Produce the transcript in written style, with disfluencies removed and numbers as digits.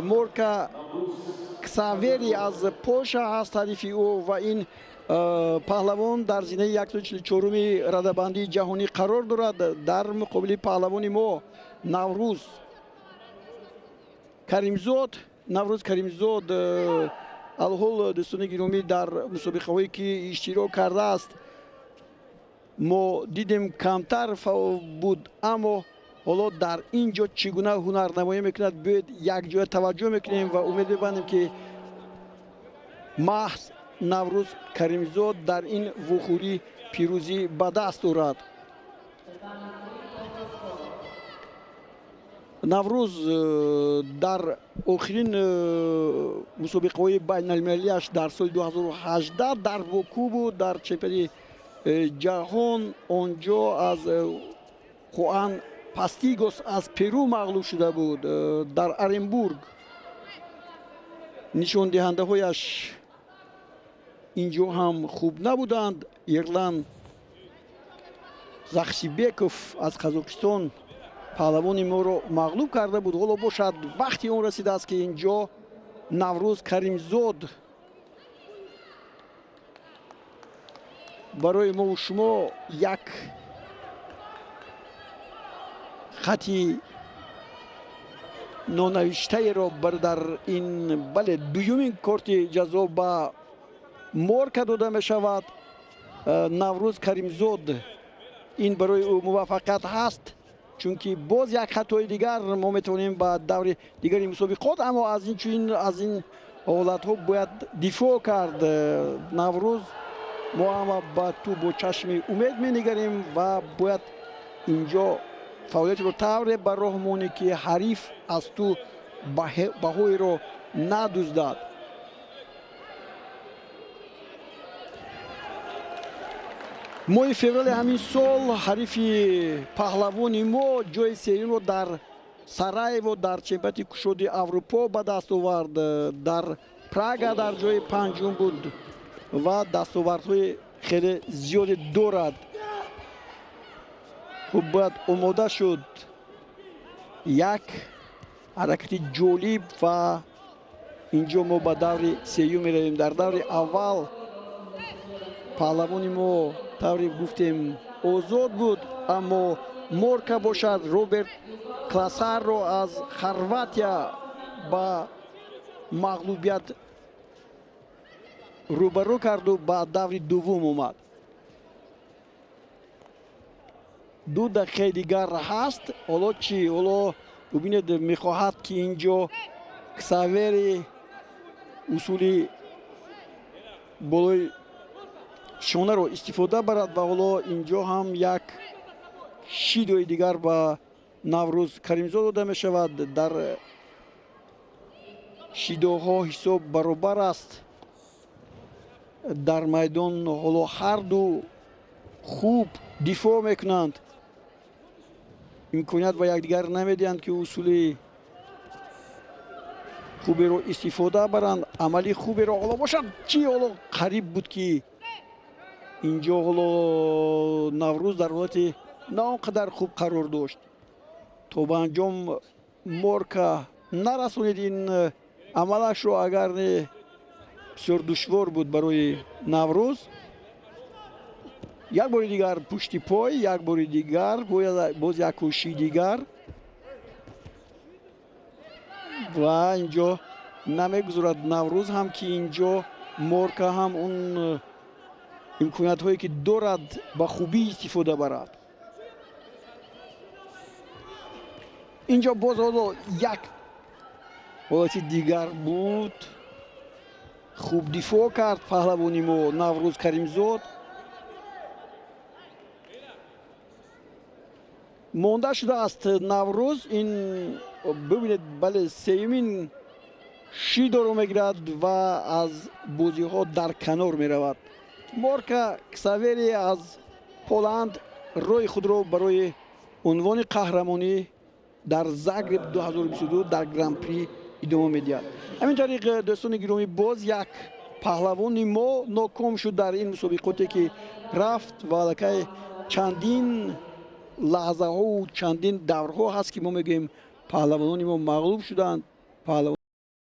Морка Ксавери аз Полша ҳаст ҳарифи ӯ ва ин паҳлавон дар зинаи 144-уми радабандии ҷаҳонӣ қарор дорад. Дар муқобили паҳлавони мо Наврӯз Каримзод. Наврӯз Каримзод алҳол, дӯстони гиромӣ, дар мусобиқаҳое ки иштирок кардааст, мо дидем, камтар буд, аммо ҳоло дар ин ҷо чӣ гуна ҳунарнамоӣ мекунад, биёед якҷоя таваҷҷӯҳ мекунем ва умед мебандем, ки маҳз Наврӯз Каримзод дар ин вухӯрӣ пирӯзӣ ба даст орад. Наврӯз дар охирин мусобиқаҳои байналмилалиаш дар соли 2018 дар Боку буд, дар чемпионати ҷаҳон. Он ҷо аз Хуан Пастигос аз Перу мағлуб шуда буд. Дар Оренбург нишондиҳандаҳояш ин ҷо ҳам хуб набуданд. Ерлан Захсибеков аз Қазоқистон паҳлавони моро мағлуб карда буд. Ҳоло бошад, вақти он расидааст, ки ин ҷо Наврӯз Каримзод барои мову шумо як хати нонавиштаеро дар ин, бале, дуюмин корти ҷазо ба Морка дода мешавад. Наврӯз Каримзод, ин барои ӯ муваффақият ҳаст, чунки боз як хатои дигар мо метавонем ба даври дигари мусобиқот, аммо аз ин чунин, аз ин ҳолатҳо бояд дифоъ кард. Наврӯз, мо ҳама ба ту бо чашми умед менигарем ва бояд инҷо фаъолиятро тавре ба роҳ монӣ, ки ҳариф аз ту баҳоеро надуздад. Моҳи феврали ҳамин сол ҳарифи паҳлавони мо ҷои сеюмро дар Сараево дар чемпионати кушоди Аврупо ба даст овард. Дар Прага дар ҷои панҷум буд ва дастовардҳои хеле зиёде дорад. Хуб, бояд омода шуд. Як ҳаракати ҷолиб ва инҷо мо ба даври сеюм меравем. Дар даври аввал паҳлавони мо, тавре гуфтем, озод буд, аммо Морка бошад Роберт Класарро аз Хорватия ба мағлубият рӯбарӯ карду ба даври дуввум омад. 2 дақиқаи дигар ҳаст. Ҳоло чӣ? Ҳоло бубинед, мехоҳад, ки инҷо Ксавери усули болои шонаро истифода барад ва ҳоло инҷо ҳам як шидои дигар ба Наврӯз Каримзод дода мешавад. Дар шидоҳо ҳисоб баробар аст. Дар майдон ҳоло ҳарду хуб дифоъ мекунанд, имконият ба якдигар намедиҳанд, ки усули хуберо истифода баранд, амали хуберо. Ҳоло бошад чӣ? Ҳоло қариб буд, ки инҷо ҳоло Наврӯз дар ҳолати на он қадар хуб қарор дошт. То ба анҷом Морка нарасонид ин амалашро, агар не, бисёр душвор буд барои Наврӯз. Як бори дигар пушти пой, як бори дигар боз як кӯшиши дигар ва инҷо намегузорад Наврӯз ҳам, ки инҷо Морка ҳам он имкониятҳое ки дорад, ба хубӣ истифода барад. Инҷо боз ҳоло як ҳолати дигар буд. Хуб дифоъ кард паҳлавони мо Наврӯз Каримзод. Монда шудааст Наврӯз. Ин бибинед, бале, сеюмин шидоро мегирад ва аз бозиҳо дар канор меравад. Морка Ксавери аз Поланд роҳи худро барои унвони қаҳрамонӣ дар Загреб 2022 дар Гран-при идома медиҳад. Ҳамин тариқ, дӯстони гиромӣ, боз як паҳлавони мо ноком шуд дар ин мусобиқоте ки рафт ва аллакай чандин лаҳзаҳову чандин даврҳо ҳаст, ки мо мегӯем паҳлавонони мо мағлуб шуданд. Паҳлавон